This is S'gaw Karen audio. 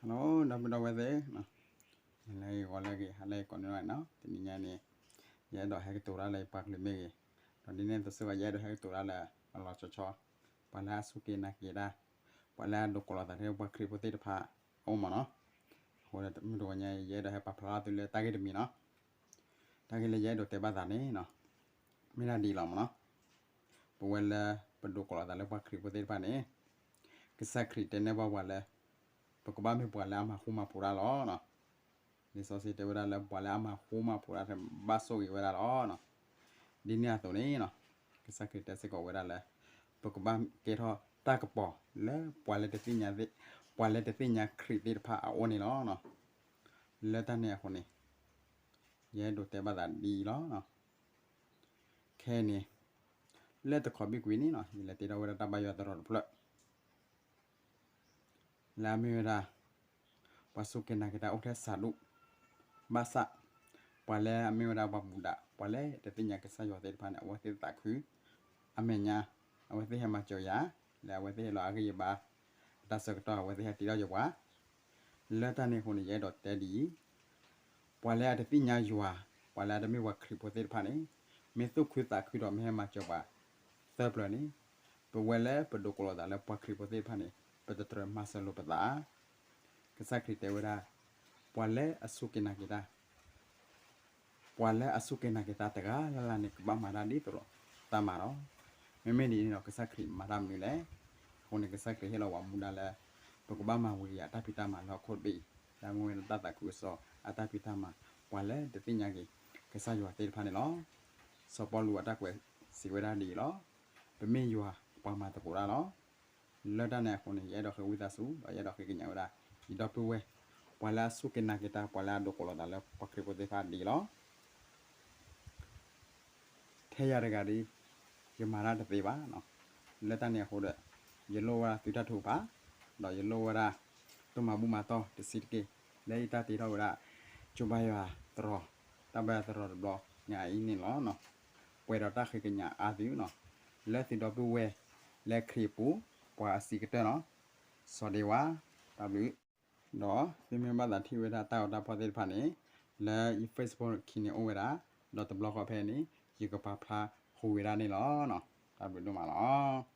Hello ဒီပုၢ်ဒီဝဲၢ်သ့ၣ်, နံၤလၢအဂ့ၤ ဂီၤလၢအဂ့ၤ ဟါလၢအဂ့ၤ ကိးနံၤလီၤနီၤ. တနံၤညါန့ၣ် ယအဲၣ်ဒိးဟဲကတိၤတၢ်လၢယပှၤကလုာ်မ့ၢ်ဂ့ၤ, ဒီးဒ်န့ၣ်အသိးစ့ၢ်ကီး ယအဲၣ်ဒိးဟဲကတိၤတၢ်လၢအလီၤဆီဆီ, ပှၤလၢအစူၢ်က့ၤနာ်က့ၤတၢ်, ပှၤလၢအဒိးကိးလီၤသးလၢပှၤခရံာ်ဖိသ့ၣ်တဖၣ်အအိၣ်မးနီၤ. အဃိဒီးမုၢ်တနံၤညါ ယအဲၣ်ဒိးဟဲပာ်ဖျါထီၣ်သုလၢတၢ်ဂ့ၢ်တမံၤနီၤ. တၢ်ဂ့ၢ်လၢယအဲၣ်ဒိးတဲဘၣ်သးန့ၣ်နီၤ, မ့ၢ်ဒၣ်ဒ်အံၤလီၤမးနီၤ. ပဝဲလၢပဒိးကိးလီၤသးလၢပှၤခရံာ်ဖိသ့ၣ်တဖၣ်န့ၣ်, ကစၢ်ခရံာ်တဲန့ၢ်ဘၣ်ပှၤလၢ ပကဘၣ်မ့ၢ်ပှၤလၢအမၤဃူမၤဖိးတၢ်လီၤ. လံာ်စီဆှံတဲဝဲဒၣ်လၢပှၤလၢအမၤဃူမၤဖိးတၢ် ဘၣ်ဆိၣ်ဂ့ၤဝဲဒၣ်လီၤ. ဒ်န့ၣ်အသိးန့ၣ်နီၤ, ကစၢ်ခရံာ်တဲစ့ၢ်ကီးဝဲဒၣ်လၢ ပကဘၣ်ကဲထီၣ်တၢ်ကပီၤလၢပှၤလၢတသ့ၣ်ညါ, ပှၤလၢတသ့ၣ်ညါခရံာ်သ့ၣ်တဖၣ်အအိၣ်န့ၣ်လီၤ. လၢတၢ်န့ၣ်အဃိန့ၣ် ယအဲၣ်ဒိးတဲဘၣ်သးဒ်အံၤလီၤ. ခဲအံၤန့ၣ် လၢတခီဘ့ၣ်ကွံာ်န့ၣ်နီၤ, ယလဲၤတ့ထီၣ်ဝဲဒၣ်တၢ်ဘါယွၤသရိာ်တဖျၢၣ် လၢအမ့ၢ်ဝဲဒၣ် ပှၤစူၢ်က့ၤနာ်က့ၤတၢ်အိၣ်ထဲစှၤဒူၣ်, ဘၣ်ဆၣ် ပှၤလၢအမ့ၢ်ဝဲဒၣ်ပှၤမူဒါ ပှၤလၢတသ့ၣ်ညါကစၢ်ယွၤသ့ၣ်တဖၣ်န့ၣ် အဝဲသ့ၣ်သးခု, အမဲာ်ညါ အဝဲသ့ၣ်ဟဲမၤစၢၤယၤ, လၢအဝဲသ့ၣ်ဟဲလီၤအဂံၢ်အဘါ အတၢ်ဆၢကတီၢ် အဝဲသ့ၣ်ဟဲတ့ထီၣ်ယပှၤ လၢတၢ်န့ၣ်အဃိန့ၣ် ယအဲၣ်ဒိးတဲဒ်အံၤ, ပှၤလၢအတသ့ၣ်ညါယွၤ, ပှၤလၢအတမ့ၢ်ပှၤခရံာ်ဖိသ့ၣ်တဖၣ်န့ၣ် မ့ၢ်သူၣ်ခုသးခုဒီးမ့ၢ်ဟဲမၤစၢၤပှၤသၢပျၢၤန့ၣ်, ပဝဲလၢပဒိးကိးလီၤသးလၢပှၤခရံာ်ဖိသ့ၣ်တဖၣ်န့ၣ် ပတတြၢၤမၤစၢၤလိာ်ပသးဧါ. ကစၢ်ခရံာ်တဲဝဲဒၣ်, ပှၤလၢအစူၢ်က့ၤနာ်က့ၤတၢ် ပှၤလၢအစူၢ်က့ၤနာ်က့ၤတၢ်တဂၤလၢ်လၢ်န့ၣ် ကဘၣ်မၤတၢ်ဒ်သိးဒီးတၢ်မၤလီၤ. မ့မ့ၢ်ဒ်န့ၣ်ဒီး ကစၢ်ခရံာ်မၤတၢ်မနုၤလဲၣ်. အဃိန့ၣ် ကစၢ်ခရံာ်ဟ့ၣ်လီၤပှၤမူဒါလၢ ပကဘၣ်မၤဝံၤအတၢ်ဖံးတၢ်မၤလၢဟီၣ်ခိၣ်တဘ့ၣ်အံၤ, လၢအမ့ၢ်ဝဲဒၣ်တၢ်သးခုကစီၣ်အတၢ်ဖံးတၢ်မၤ, ပှၤလၢတသ့ၣ်ညါက့ၤ ကစၢ်ယွၤသ့ၣ်တဖၣ်န့ၣ်လီၤ. စီၤပီလူးအတၢ်ကွဲးစံးဝဲဒၣ်ဒ်အံၤလီၤ. ပမ့ၢ်ယွၤပှၤမၤသကိးတၢ်လီၤ. လၢတၢ်န့ၣ်အဃိန့ၣ် ယအဲၣ်ဒိးဃ့ဝံသးစူၤ ဒီးယအဲၣ်ဒိးဃ့ကညးဝဲဒၣ် ယဒီပုၢ်ဝဲၢ် ပှၤလၢအစူၢ်က့ၤနာ်က့ၤတၢ် ပှၤလၢအဒိးကိးလီၤသးလၢပှၤခရံာ်ဖိသ့ၣ်တဖၣ်ဒ်အံၤလီၤ. ထဲယၤတဂၤဒီး ယမၤတၢ်တသ့ဘၣ်. လၢတၢ်န့ၣ်အဃိဒီး ယလိၣ်ဝဲဒၣ်သုတၢ်ထုကဖၣ်, ဒီးယလိၣ်ဝဲဒၣ် တၢ်မၤဘူၣ်မၤတီၢ်တဆံးတက့ၢ်, လၢယတၢ်တ့ထီၣ်ဝဲဒၣ် ကၠိဘါယွၤသရိာ်, တၢ်ဘါယွၤသရိာ်တဘျီညါအံၤန့ၣ်လီၤ. ပှဲၤဒီးတၢ်ဃ့ကညးအါသုနီၤ, လၢသုဒီပုၢ်ဝဲၢ်လၢခရံာ်အပူၤ ပှၤအဆံးကတၢၢ်နီၤ, စီၤဒ့ဝါ, တၢ်ဘျုး, ဒီးသုမ့ၢ်ဘၣ်သးထံၣ်ဝဲဒၣ်တၢ်ဂီၤတၢ်ဖီၣ်သ့ၣ်တဖၣ်န့ၣ် လၢယ Facebook ခံန့ၣ်အိၣ်ဝဲဒၣ်, ဒီးတဘျီဃီဖဲန့ၣ် ယကပာ်ဖျါဃုာ်ဝဲဒၣ်န့ၣ်လီၤ. တၢ်ဘျုးဒိၣ်မးလီၤ.